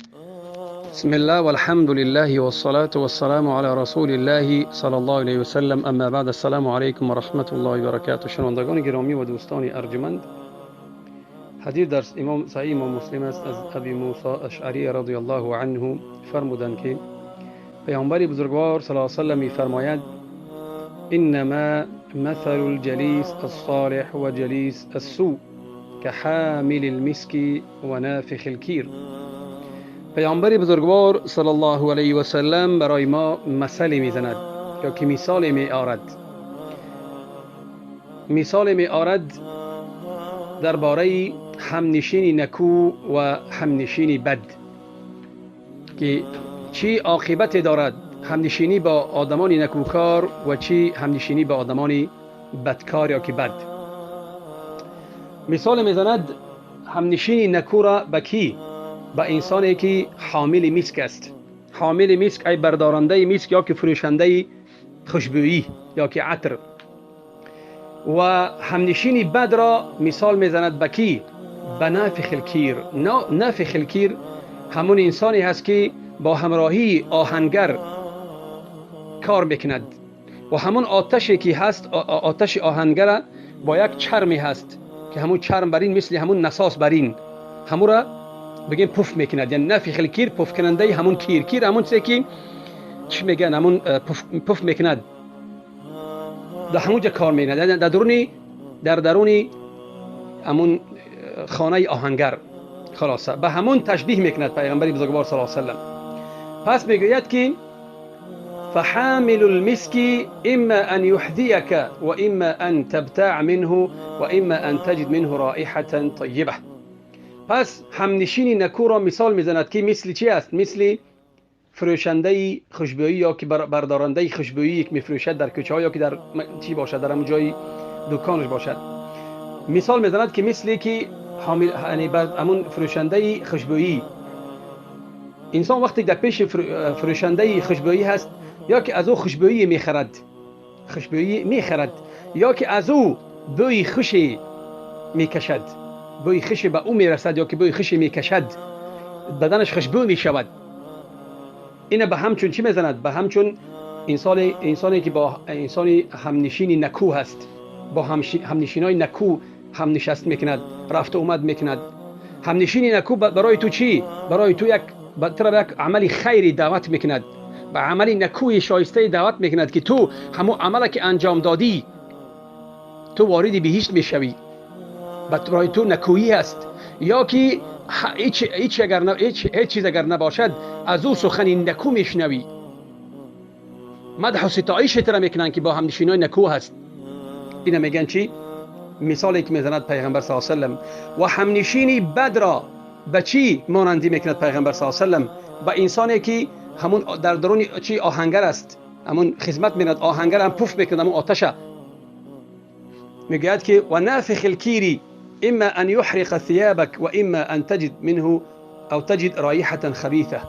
بسم الله والحمد لله والصلاة والسلام على رسول الله صلى الله علیه و سلم. اما بعد، السلام علیکم و رحمت الله و برکاته. شنوندگان گرامی و دوستان ارجمند، حدیث در امام صحیح امام مسلم است از ابی موسی اشعری رضی الله عنه فرمودند که پیامبر بزرگوار صلی الله علیه و سلم می‌فرماید: انما مثل الجلیس الصالح و جلیس السوء كحامل المسك ونافخ الكیر. پیامبر بزرگوار صلی الله علیه و سلم برای ما مثلی میزند یا که مثال می آرد، مثال می آرد درباره همنشین نکو و همنشین بد که چی عاقبت دارد همنشینی با آدمان نکوکار و چی همنشینی با آدمان بدکار یا که بد. مثال میزند همنشین نکو را به کی؟ به انسانی که حامل مسک است. حامل مسک ای بردارنده مسک یا که فروشنده خوشبویی یا که عطر. و همنشین بد را مثال میزند به کی؟ به نافخ الکیر. نافخ الکیر همون انسانی هست که با همراهی آهنگر کار میکند و همون آتشی که هست، آتش آهنگر با یک چرمی هست که همون چرم برین مثل همون نساس برین همون را بگیم پف میکند. یعنی نفخ الکیر پف کننده همون کیر، کیر همون چیزی که چی میگن همون پف میکند، در همونجا کار میکند، در درونی، در درونی همون خانه آهنگر. خلاصه به همون تشبیه میکند پیغمبر بزرگوار صلی الله علیه و سلم. پس میگوید که فحامل المسك اما ان يحذيك واما ان تبتاع منه واما ان تجد منه رائحه طیبه. پس همنشین نکو را مثال میزند که مثل چی است؟ مثل فروشنده خوشبویی یا که بردارنده خوشبویی که میفروشد در کوچه ها یا که در چی باشد، در همون جای دکانش باشد. مثال میزند که مثلی که حامل، یعنی همون فروشنده خوشبویی، انسان وقتی در پیش فروشنده خوشبویی هست یا که از او خوشبویی میخرد، خوشبویی میخرد، یا که از او بوی خوشی میکشد، بوی خوشی به او میرسد یا که بوی خوشی میکشد، بدنش خوشبو میشود. اینه به همچون چی میزند؟ به همچون انسانی که با انسانی همنشینی نکو هست، با همنشینای نکو هم نشست میکند، رفت و اومد میکند. همنشینی نکو برای تو چی؟ برای تو یک یک عمل خیری دعوت میکند، به عمل نکوی شایسته دعوت میکند که تو همون عمل که انجام دادی تو وارد بهشت میشوی، برای تو نکویی است. یا که هیچ اگر هیچ چیز اگر نباشد از او سخن نکو میشنوی، مدح و ستایش تر میکنن که با همنشینای نکو هست. اینا میگن چی؟ مثالی که میزند پیغمبر صلی الله علیه و سلم. و همنشینی بد را به چی مانندی میکند پیغمبر صلی الله علیه و سلم؟ به انسانی که همون در درون چی آهنگر است، همون خدمت میکند، آهنگر هم پف میکند همون آتشه. میگوید که و نافخ الکیر اما ان يحرق ثيابك واما ان تجد منه او تجد رائحه خبيثه.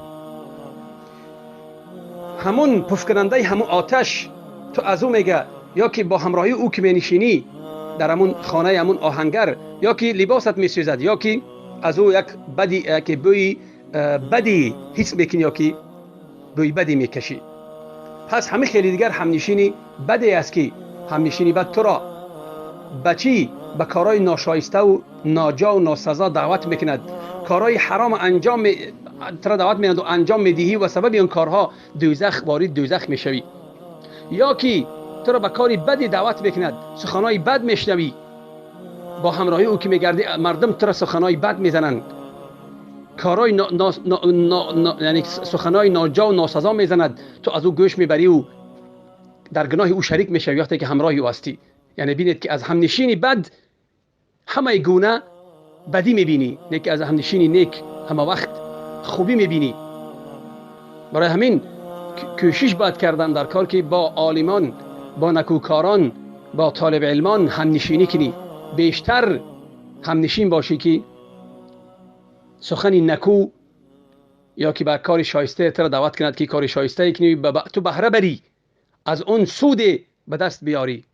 همون پف کننده همون آتش تو از او میگه یا که با همراهی او که مینشینی در همون خانه همون آهنگر، یا که لباست میسوزد، یا که از او یک بدی، که بوی بدی حس میکنی یا که بوی بدی میکشی. پس همه خیلی دیگر همنشینی بدی است که همنشینی بد تو را به چی؟ به کارهای ناشایسته و ناجا و ناسزا دعوت میکند، کارهای حرام انجام تو را دعوت میکند و انجام میدهی و سبب این کارها دوزخ، وارد دوزخ میشوی. یا که تو را به کاری بدی دعوت میکند، سخنهای بد میشنوی، با همراهی او که میگردی مردم تو را سخنهای بد میزنند، کارهای یعنی سخنهای ناجا و ناسزا میزند، تو از او گوش میبری و در گناه او شریک میشوی وقتی که همراهی او هستی. یعنی بینید که از همنشینی بد همه گونه بدی میبینی، نه که از همنشینی نیک همه وقت خوبی میبینی. برای همین کوشش باید کردن در کار که با عالمان، با نکوکاران، با طالب علمان همنشینی کنی، بیشتر همنشین باشی که سخنی نکو یا که به کار شایسته تر دعوت کند که کار شایسته کنی، تو بهره بری، از اون سود به دست بیاری.